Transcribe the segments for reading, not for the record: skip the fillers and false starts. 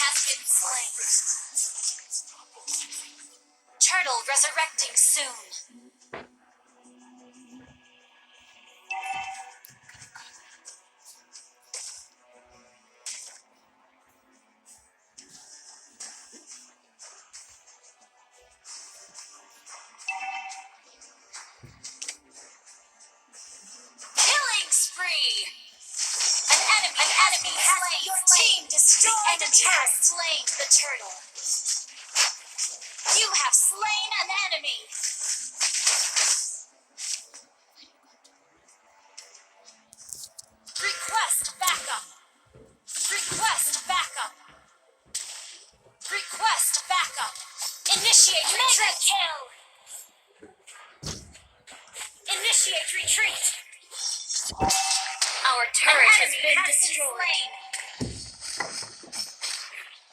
has been slain. Turtle resurrecting soon. Killing spree! An enemy, An enemy has slain. Your team destroyed the enemy has slain the turtle. You have slain an enemy. Request backup. Request backup. Request backup. Initiate retreat. kill. Initiate retreat. Our turret has been has destroyed.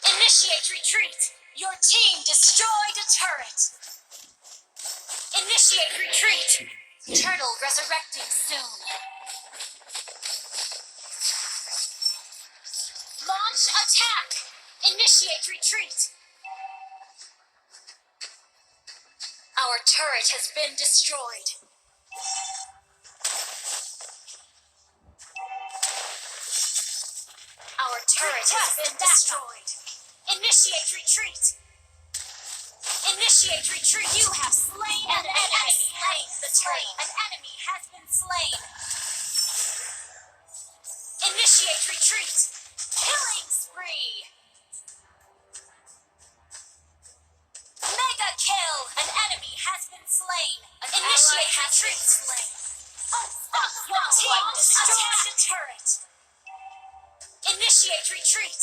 Been Initiate retreat. Your team destroyed a turret. Initiate retreat. Turtle resurrecting soon. Launch attack. Initiate retreat. Our turret has been destroyed. Our turret has been destroyed. Initiate retreat. Initiate retreat. You have slain an enemy. Slain the turret. An enemy has been slain. Initiate retreat. Killing spree. Mega kill. An enemy has been slain. An Initiate retreat. Slain. Your team destroyed a turret. Initiate retreat.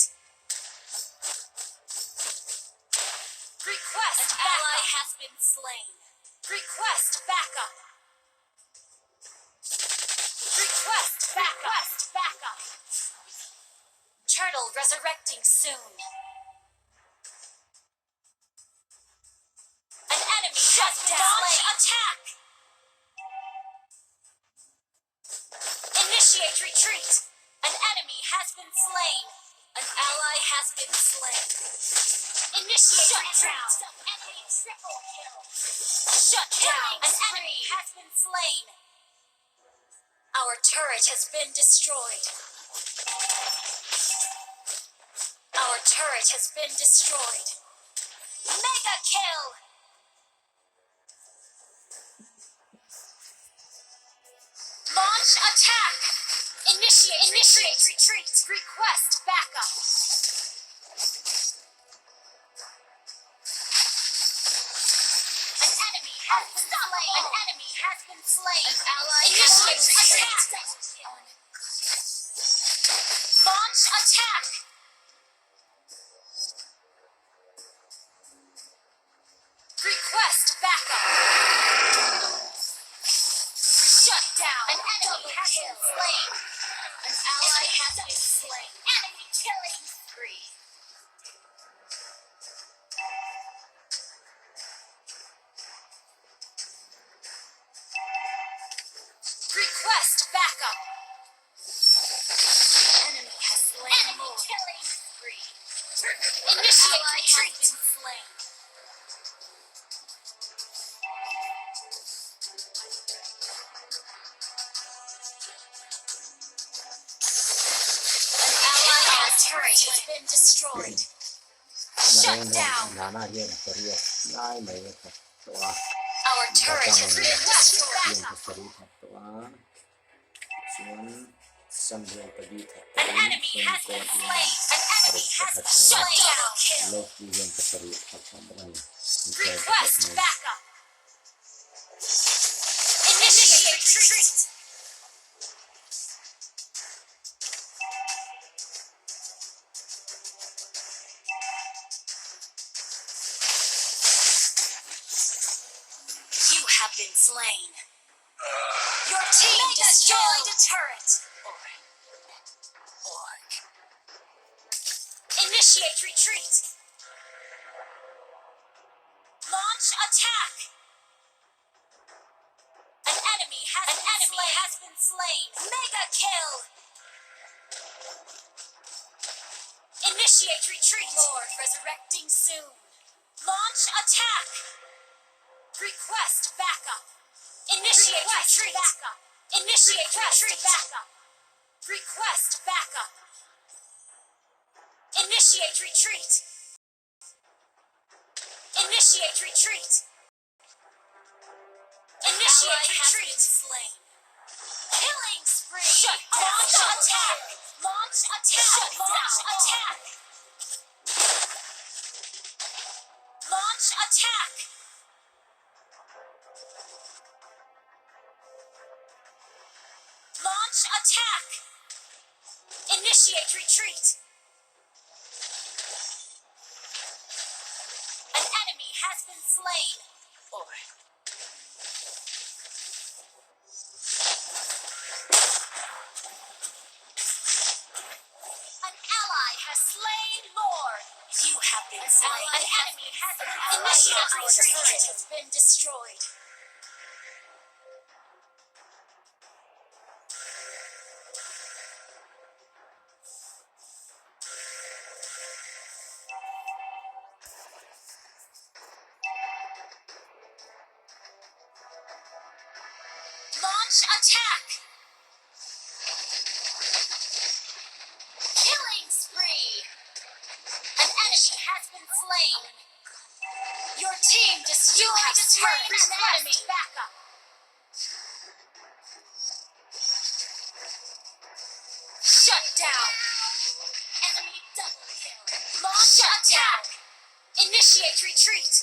Request An ally has been slain. Request backup. Request backup. Request backup. Turtle resurrecting soon. An enemy Shut has been down. Launch attack. Initiate retreat. An enemy has been slain. An ally has been slain. Initiate Shut retreat. Down. Enemy triple kill. Shut down. An enemy has been slain. Our turret has been destroyed. Our turret has been destroyed. Mega kill. Launch attack. Initiate Initiate retreat. Request backup. An enemy has been slain. An enemy has been slain. An ally Initiate retreat. Launch attack. Request backup. Shut down. An enemy has been slain. An ally has been slain. Enemy killing spree. Request backup. Enemy has slain Enemy killing spree. Initiate retreat. Has been slain. An ally turret has been destroyed. Shut down. Nana hian pariat lai mai a thawk tawh a. Our turret has been destroyed. Hian pasarih thawk tawh a chuan Sam hian pali thawk An tawhin enemy has Franco been hian slain. An enemy paruk has pakhat been thawk a shut down. Kill. Loki hian pasarih thawk tawh bawk a ni. Inkhel Request pakhat mai. backup. Initiate retreat. You have been slain. Your team destroyed a turret. Org. Initiate retreat. Launch attack. An enemy has An been enemy slain. Has been slain. Mega kill. Initiate retreat. Lord resurrecting soon. Launch attack. Request backup. Initiate retreat. Backup. Initiate retreat. Backup. Request backup. Initiate retreat. Initiate retreat. Initiate retreat. slain. Killing spree. Shut down. Launch attack. Launch attack. Shut Launch down. Attack. Launch attack. Launch attack. Initiate retreat. An enemy has been slain. Ôi. An ally has slain Lord. You have been slain. An enemy has been slain. Initiate retreat. Turret has been destroyed. Launch attack. Killing spree. An enemy has been slain. Your team destroyed a turret. An enemy. Backup. Shut down. Enemy double kill. Launch attack. Initiate retreat.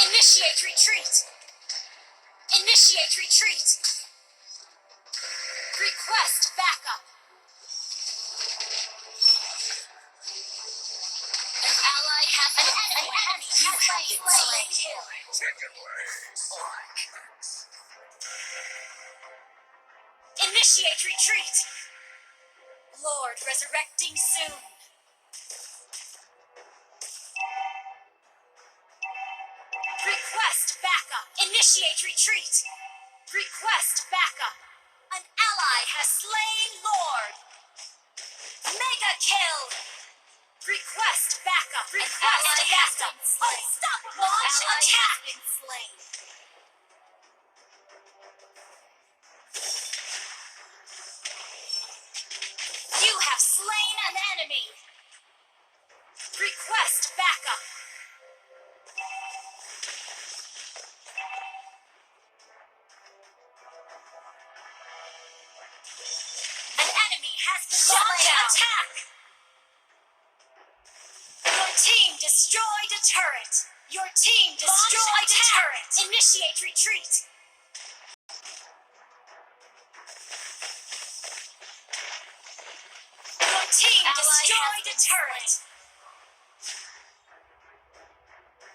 Initiate retreat. Initiate retreat. Request backup. An ally has an enemy has been slain. Chicken wings. Initiate retreat. Lord resurrecting soon. Request backup. Initiate retreat. Request backup. An ally has slain Lord. Mega kill. Request backup. Request backup. Unstoppable. Launch attack. Been slain. You have slain an enemy. Request backup. An enemy has been Shut slain. Attack. Your team destroyed a turret. Your team destroyed a turret. Initiate retreat. Your team destroyed a turret.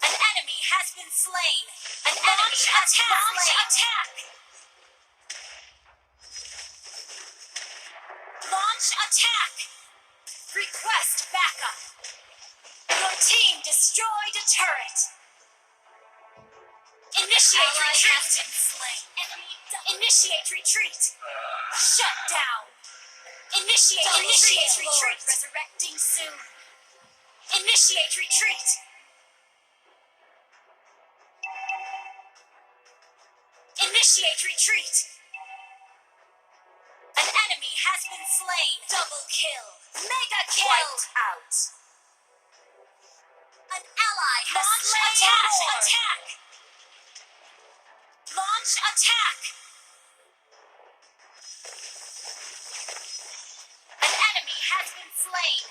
An enemy has been slain. An enemy has been Launch attack. Launch attack. Request backup. Your team destroyed a turret. Initiate retreat. Slain. Enemy Initiate retreat. Shut down. Initiate initiate retreat. Resurrecting soon. Initiate retreat. Initiate retreat. An enemy has been slain. Double kill. Mega kill. Wiped out. An ally has Launch slain attack. Lord. Attack. Launch attack. An enemy has been slain.